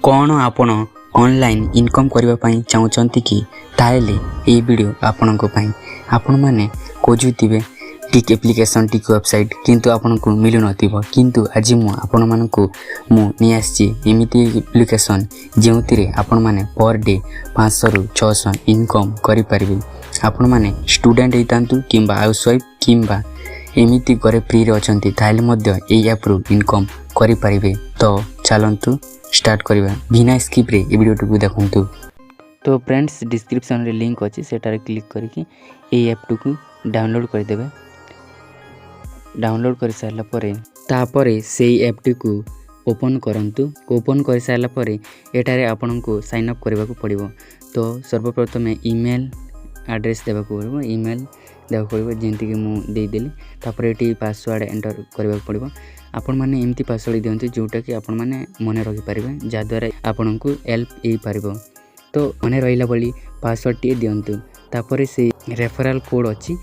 କ'ଣ ଆପଣ online income କରିବା ପାଇଁ ଚାହୁଁଛନ୍ତି କି? ତାହେଲେ ଏହି ଭିଡ଼ିଓ ଆପଣଙ୍କ ପାଇଁ। ଆପଣମାନେ ଖୋଜୁଥିବେ ଠିକ୍ ଆପ୍ଲିକେସନ୍, ଠିକ୍ ୱେବସାଇଟ୍, କିନ୍ତୁ ଆପଣଙ୍କୁ ମିଳୁନଥିବ। କିନ୍ତୁ ଆଜି ମୁଁ ଆପଣମାନଙ୍କୁ ମୁଁ ନେଇ ଆସିଛି ଏମିତି ଆପ୍ଲିକେସନ୍, ଯେଉଁଥିରେ ଆପଣମାନେ ପର୍ ଡେ 500ରୁ 600 ଇନକମ୍ କରିପାରିବେ। ଆପଣମାନେ ଷ୍ଟୁଡେଣ୍ଟ ହେଇଥାନ୍ତୁ କିମ୍ବା ହାଉସ୍ ୱାଇଫ୍ କିମ୍ବା ଏମିତି ଘରେ ଫ୍ରିରେ ଅଛନ୍ତି, ତାହେଲେ ମଧ୍ୟ ଏଇ ଆପ୍ରୁ ଇନକମ୍ କରିପାରିବେ। ତ ଚାଲନ୍ତୁ ଷ୍ଟାର୍ଟ କରିବା। ବିନା ସ୍କିପ୍ରେ ଏ ଭିଡ଼ିଓଟିକୁ ଦେଖନ୍ତୁ। ତ ଫ୍ରେଣ୍ଡସ୍, ଡିସ୍କ୍ରିପ୍ସନ୍ରେ ଲିଙ୍କ୍ ଅଛି, ସେଠାରେ କ୍ଲିକ୍ କରିକି ଏଇ ଆପ୍ଟିକୁ ଡାଉନଲୋଡ଼୍ କରିଦେବେ। ଡାଉନଲୋଡ଼୍ କରିସାରିଲା ପରେ ତାପରେ ସେଇ ଆପ୍ଟିକୁ ଓପନ୍ କରନ୍ତୁ। ଓପନ୍ କରିସାରିଲା ପରେ ଏଠାରେ ଆପଣଙ୍କୁ ସାଇନ୍ ଅପ୍ କରିବାକୁ ପଡ଼ିବ। ତ ସର୍ବପ୍ରଥମେ ଇମେଲ୍ ଆଡ୍ରେସ୍ ଦେବାକୁ ପଡ଼ିବ। ଇମେଲ୍ ଦେବାକୁ ପଡ଼ିବ, ଯେମିତିକି ମୁଁ ଦେଇଦେଲି। ତାପରେ ଏଠି ପାସୱାର୍ଡ଼ ଏଣ୍ଟର କରିବାକୁ ପଡ଼ିବ। ଆପଣମାନେ ଏମିତି ପାସୱାର୍ଡ଼ ଦିଅନ୍ତୁ ଯେଉଁଟାକି ଆପଣମାନେ ମନେ ରଖିପାରିବେ, ଯାହାଦ୍ୱାରା ଆପଣଙ୍କୁ ହେଲ୍ପ ହେଇପାରିବ। ତ ମନେ ରହିଲା ଭଳି ପାସୱାର୍ଡ଼ଟିଏ ଦିଅନ୍ତୁ। ତାପରେ ସେ ରେଫରାଲ୍ କୋଡ଼୍ ଅଛି,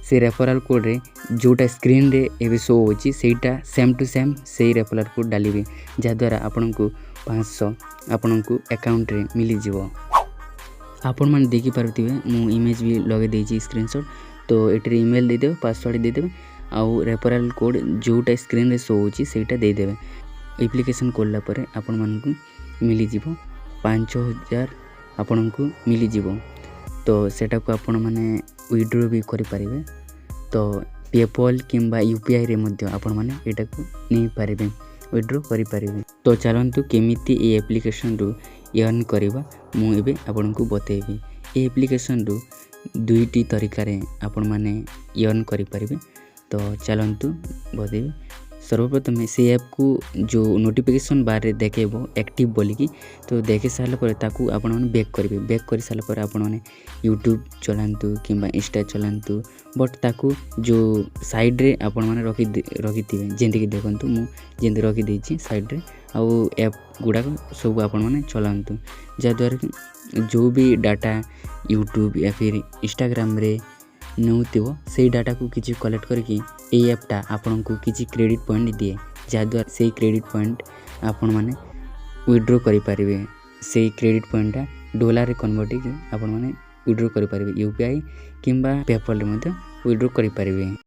ସେ ରେଫରାଲ୍ କୋଡ଼୍ରେ ଯେଉଁଟା ସ୍କ୍ରିନ୍ରେ ଏବେ ଶୋ ହେଉଛି, ସେଇଟା ସେମ୍ ଟୁ ସେମ୍ ସେଇ ରେଫରାଲ୍ କୋଡ଼୍ ଡାଲିବେ, ଯାହାଦ୍ୱାରା ଆପଣଙ୍କୁ 500 ଆପଣଙ୍କୁ ଆକାଉଣ୍ଟରେ ମିଳିଯିବ। ଆପଣମାନେ ଦେଖିପାରୁଥିବେ, ମୁଁ ଇମେଜ୍ ବି ଲଗାଇ ଦେଇଛି, ସ୍କ୍ରିନସଟ୍। ତ ଏଠିରେ ଇମେଲ୍ ଦେଇଦେବେ, ପାସୱାର୍ଡ଼ ଦେଇଦେବେ ଆଉ ରେଫରାଲ୍ କୋଡ଼୍ ଯେଉଁଟା ସ୍କ୍ରିନ୍ରେ ଶୋ ହେଉଛି, ସେଇଟା ଦେଇଦେବେ। ଆପ୍ଲିକେସନ୍ କଲା ପରେ ଆପଣମାନଙ୍କୁ ମିଳିଯିବ, 5000 ଆପଣଙ୍କୁ ମିଳିଯିବ। ତ ସେଟାକୁ ଆପଣମାନେ ୱିଡ୍ରୋ ବି କରିପାରିବେ। ତ ପେପଲ୍ କିମ୍ବା ୟୁପିଆଇରେ ମଧ୍ୟ ଆପଣମାନେ ଏଇଟାକୁ ନେଇପାରିବେ, ୱିଡ୍ରୋ କରିପାରିବେ। ତ ଚାଲନ୍ତୁ, କେମିତି ଏଇ ଆପ୍ଲିକେସନ୍ରୁ ଅର୍ନ୍ କରିବା, ମୁଁ ଏବେ ଆପଣଙ୍କୁ ବତେଇବି। ଏ ଆପ୍ଲିକେସନ୍ରୁ ଦୁଇଟି ତରିକାରେ ଆପଣମାନେ ଅର୍ନ୍ କରିପାରିବେ। ତ ଚାଲନ୍ତୁ ବତେଇବି। ସର୍ବପ୍ରଥମେ ସେ ଆପ୍କୁ ଯେଉଁ ନୋଟିଫିକେସନ୍ ବାର୍ରେ ଦେଖେଇବ ଆକ୍ଟିଭ୍ ବୋଲିକି, ତ ଦେଖେଇ ସାରିଲା ପରେ ତାକୁ ଆପଣମାନେ ବ୍ୟାକ୍ କରିବେ। ବ୍ୟାକ୍ କରିସାରିଲା ପରେ ଆପଣମାନେ ୟୁଟ୍ୟୁବ୍ ଚଲାନ୍ତୁ କିମ୍ବା ଇନଷ୍ଟା ଚଲାନ୍ତୁ, ବଟ୍ ତାକୁ ଯେଉଁ ସାଇଡ଼୍ରେ ଆପଣମାନେ ରଖିଥିବେ, ଯେମିତିକି ଦେଖନ୍ତୁ, ମୁଁ ଯେମିତି ରଖିଦେଇଛି ସାଇଡ଼୍ରେ, ଆଉ ଆପ୍ ଗୁଡ଼ାକ ସବୁ ଆପଣମାନେ ଚଲାନ୍ତୁ, ଯାହାଦ୍ୱାରା କି ଯେଉଁ ବି ଡାଟା ୟୁଟ୍ୟୁବ୍ ୟା ଫିର୍ ଇନଷ୍ଟାଗ୍ରାମରେ ନେଉଥିବ, ସେଇ ଡାଟାକୁ କିଛି କଲେକ୍ଟ କରିକି ଏଇ ଆପ୍ଟା ଆପଣଙ୍କୁ କିଛି କ୍ରେଡ଼ିଟ୍ ପଏଣ୍ଟ ଦିଏ, ଯାହାଦ୍ୱାରା ସେଇ କ୍ରେଡ଼ିଟ୍ ପଏଣ୍ଟ ଆପଣମାନେ ୱିଡ୍ରୋ କରିପାରିବେ। ସେଇ କ୍ରେଡ଼ିଟ୍ ପଏଣ୍ଟଟା ଡଲାରରେ କନଭର୍ଟ ହେଇକି ଆପଣମାନେ ୱିଡ୍ରୋ କରିପାରିବେ। ୟୁପିଆଇ କିମ୍ବା ପେପଲ୍ରେ ମଧ୍ୟ ୱିଡ୍ରୋ କରିପାରିବେ।